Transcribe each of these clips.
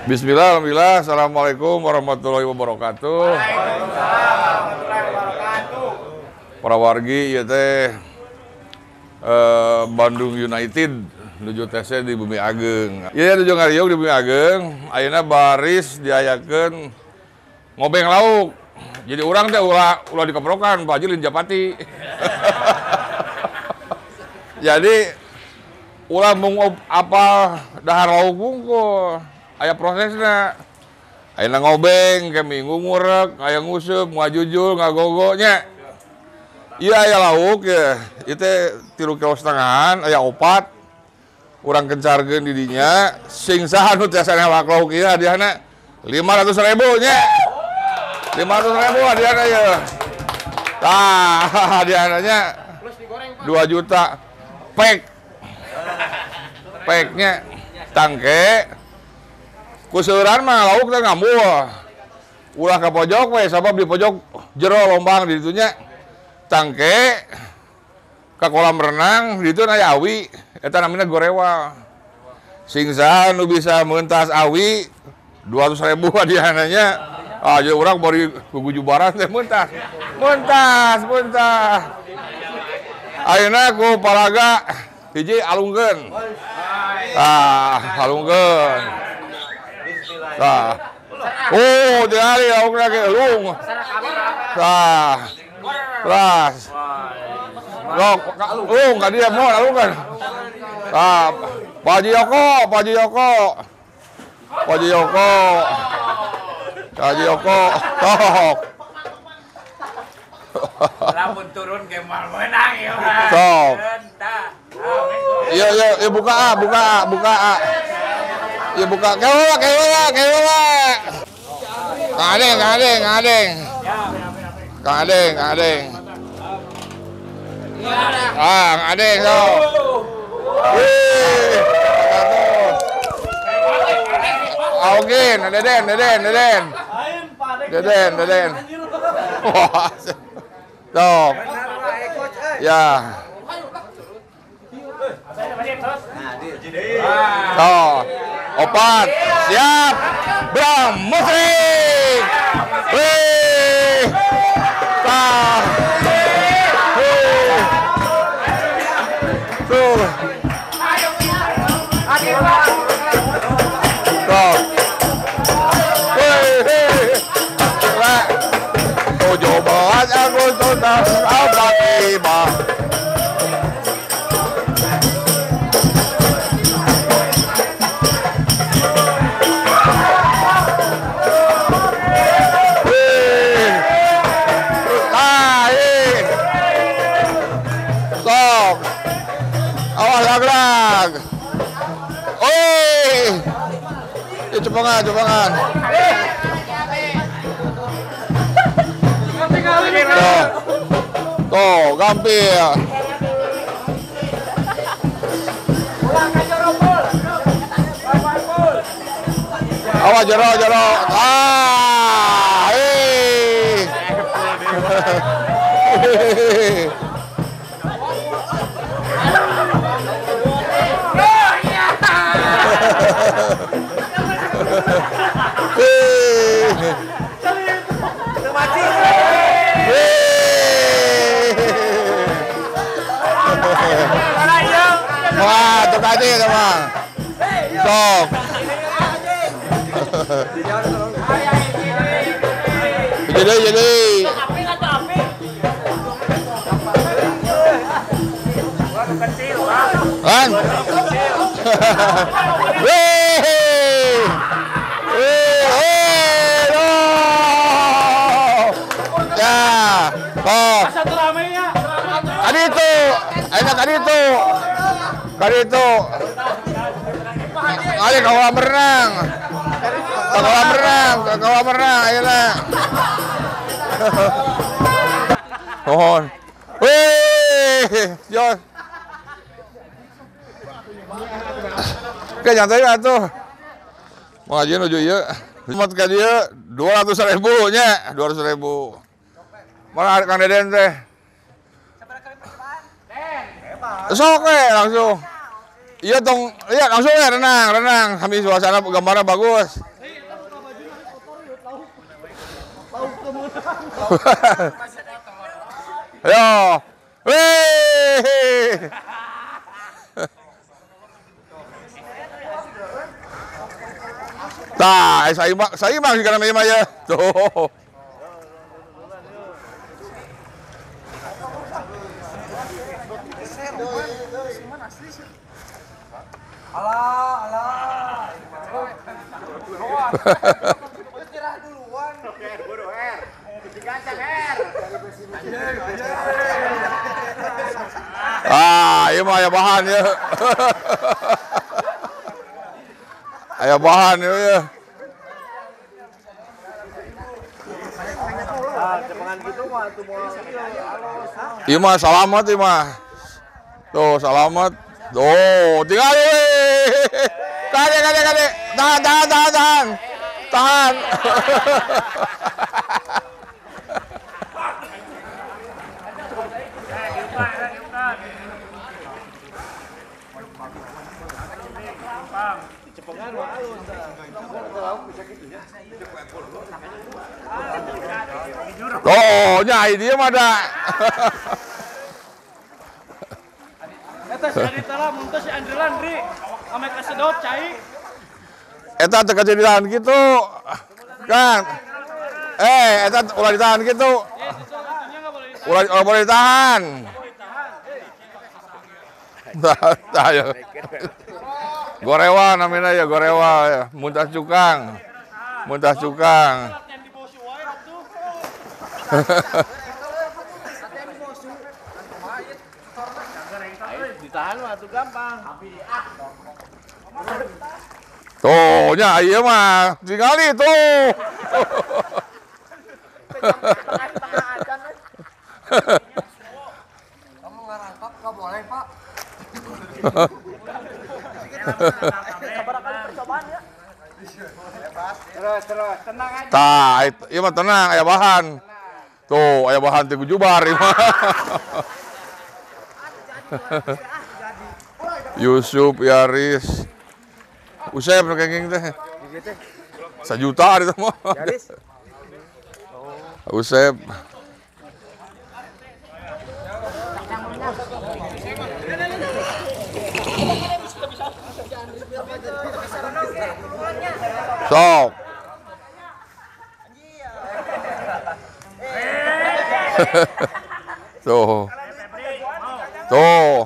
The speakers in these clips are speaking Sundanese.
Bismillah, alhamdulillah, assalamualaikum warahmatullahi wabarakatuh. Waalaikumsalam warahmatullahi wabarakatuh. Para wargi ieu teh Bandung United nuju TC di Bumi Ageng. Ieu nuju ngariung di Bumi Ageng, ayeuna baris diayakeun ngobeng lauk. Jadi urang teh ulah ulah dikeprokan, Pak Haji Lin Japati. Jadi ulah mung apal dahar lauk wungkul. Aya prosesna. Ayeuna ngobeng ke minggu ngurek, aya nguseup, ngajujul, ngagogo nya. Ieu aya lauk ya, ieu teh 3,5 kilo, aya 4. Urang kencarkeun di dinya, sing saha nu tiasa newak lauk ieu hadiahna 500.000 nya. 500.000 hadiahna ieu. Tah, hadiahna nya 2 juta. Pek. Peknya tangke. Kuseuran mah lauk teh ngambul. Ulah ka pojok we, sabab di pojok jero lombang di ditu nya. Tangke ka kolam renang di ditu aya awi, eta namina gorewa. Sing saha nu bisa meuntas awi 200.000 hadiahna nya. Ah, jadi urang bari gugujubaran teh meuntas. Meuntas, meuntas. Ayeuna ku paraga hiji alungkeun. Ah, alungkeun. Tah. Oh, tingali laukna ge lung. Tah. Teras. Lok, lung ka dieu moal alungkeun. Tah, Pak Haji Yoko, Pak Haji Yoko. Pak Haji Yoko. Pak Haji Yoko. Tok. Lamun turun ge moal meunang ieu mah. Sok. Iya, iya, iya buka ah, buka ah, buka ah. Ya buka, kewa, kewa, kewa. Kang Adeng, Kang Adeng, Kang Adeng. Kang Adeng, Kang Adeng. Ah, Kang Adeng so. Wih. Augin, Deden, Deden, Deden. Deden, Deden. Wah. Sok. Ya. Sok. 4, siap, bram, musrik, wih, tah, wih, tuh, tuh, wih, 17 Agustus 45. Awas, oi, ya, cepengan, cepengan. Tuh, tuh, gampil. Awas, jero, jero. Ah, eh. Wah, tuh kaji teman. Sok. Jadi, jadi. Kan? Wih. Wih, ya, oh. Tadi itu, enak tadi itu. Kali itu, ayo ke kolam renang, ke kolam renang, ke kolam renang, ayo lah. Mohon, wih, jos. Oke, nyantai lah tuh. Mau aja nuju ieu. Mat ka dieu 200.000 nya, 200.000. Mana Kang Deden teh? Sok we langsung. Iya tong, iya langsung ya renang, renang. Kami suasana gambarnya bagus. Ayo. Wih. Tah, saimbang sih karena mah ya. Tuh. Alah, alah. Duluan. Ah, ieu mah aya bahan ya. Aya bahan ya. Ieu mah salamet ieu mah. Tuh, salamet. Tuh, tinggal. Kade, kade, kade. Tahan, tahan, tahan, tahan. Tahan. Oh, nyai dia mah da. Eta si Adita lah, mun teh si Andri Landri, ame kasedot cai. Eta teu kajadian kitu. Kan. Eta ulah ditahan kitu. Ulah boleh ditahan. Tah ya. Gorewa namanya ya, gorewa ya. Muntah cukang. Muntah cukang. Ditahan mah tuh gampang. Tuh, nya ieu mah tingali tuh. Kamu ngarangkap enggak boleh, Pak. Terus, terus, tenang aja. Tah, ieu mah tenang, aya bahan. Tuh, aya bahan teh jubar ieu mah. Yusuf, Yaris. Usep nu kenging teh. 1 juta itu mah. Yaris. Usep. Sok. Tuh. Tuh.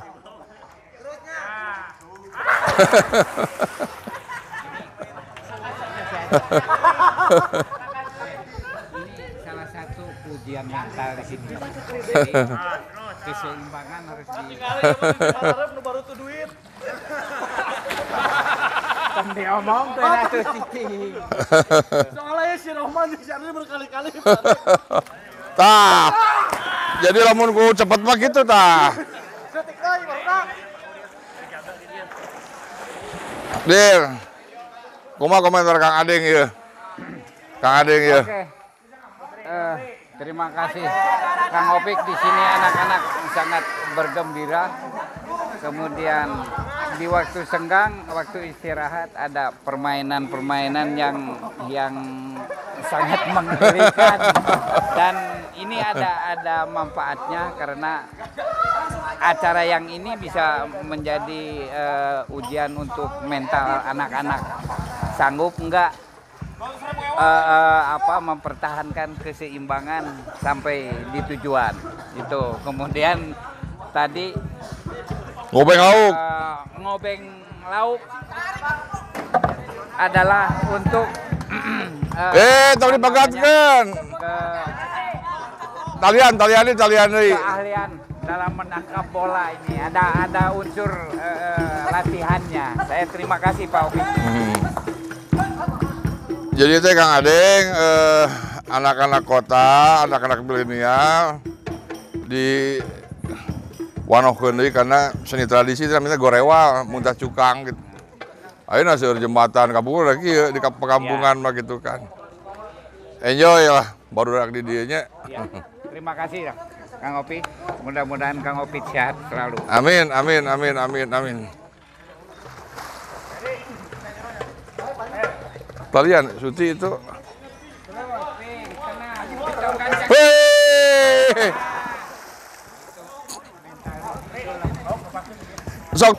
Ini salah satu ujian mental di sini. Jadi, keseimbangan harus di. Baru tuh duit. Diomong tuh atuh cicing. Soalnya si Rohman si Arli berkali-kali. Tah. Jadi lamun ku cepet mah gitu tah. Dir. Kumaha komentar Kang Adeng ieu? Kang Adeng ieu. Oke. Terima kasih Kang Opik, di sini anak-anak sangat bergembira. Kemudian di waktu senggang, waktu istirahat ada permainan-permainan yang sangat menggelikan. Dan ini ada manfaatnya karena acara yang ini bisa menjadi ujian untuk mental anak-anak. Sanggup enggak mempertahankan keseimbangan sampai di tujuan itu. Kemudian tadi ngobeng lauk. Ngobeng lauk adalah untuk tong dipegatkeun. Talian deui. Keahlian dalam menangkap bola ini ada unsur latihannya. Saya terima kasih Pak Opi. Jadi teh Kang Adeng, anak-anak kota, anak-anak milenial di wanohkeun deui karena seni tradisi namanya gorewa, muntah cukang gitu. Ayeuna seueur jembatan kapungkur lagi di perkampungan mah gitu kan. Enjoy lah baru di dieu nya. Ya. Terima kasih ya, Kang Opi. Mudah-mudahan Kang Opi sehat selalu. Amin, amin, amin, amin, amin. Talian, Suci itu. Sok.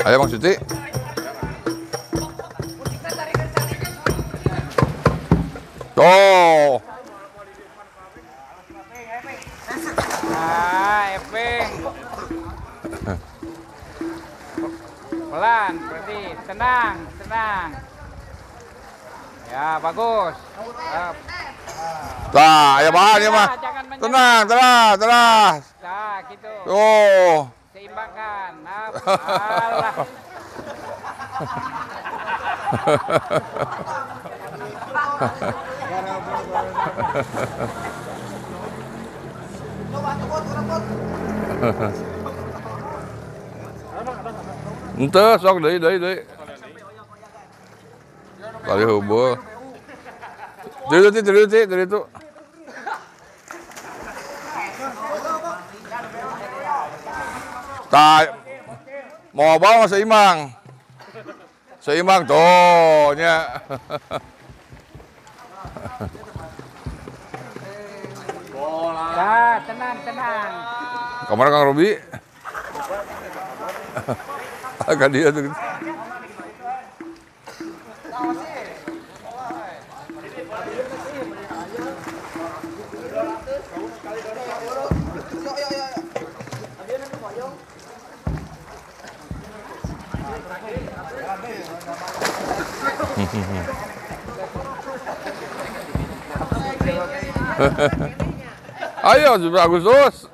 Ayo Bang Suti. Tuh. Ah, Epeng. Pelan, berarti tenang, tenang. Ya, bagus. Nah, ya bahan ya mah. Tenang, tenang, tenang. Nah, gitu. Tuh. Seimbangkan. Nah, alah. Ente sok deui deui deui. Kali hubul. Dari itu, dari itu, dari itu. Tah, mau bawa seimbang. Seimbang tuh nya. Nah, tenang, tenang. Kamar Kang Robi? Agak dia tuh. Ayo, 17 Agustus.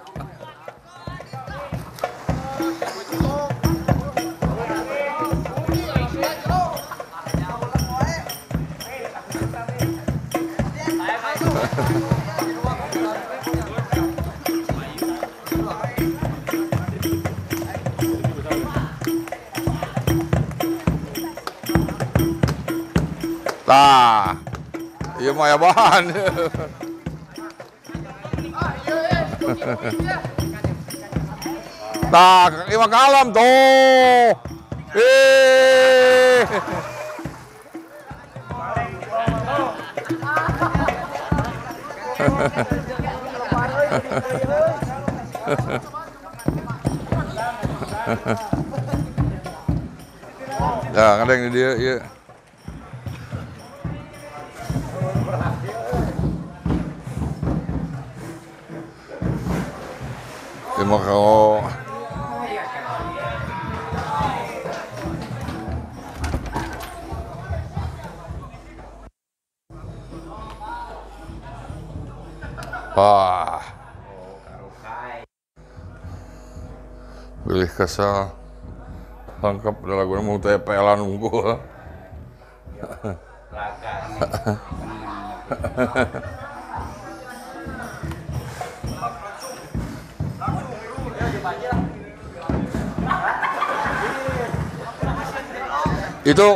Tah, ieu mah aya bahan. Tah, ieu mah kalem tuh. Eh. Ya, ngadeng di dia, ieu. Terima kasih. Wah. Pilih kesal. Lengkap udah lagu mau TPL-an unggul. Itu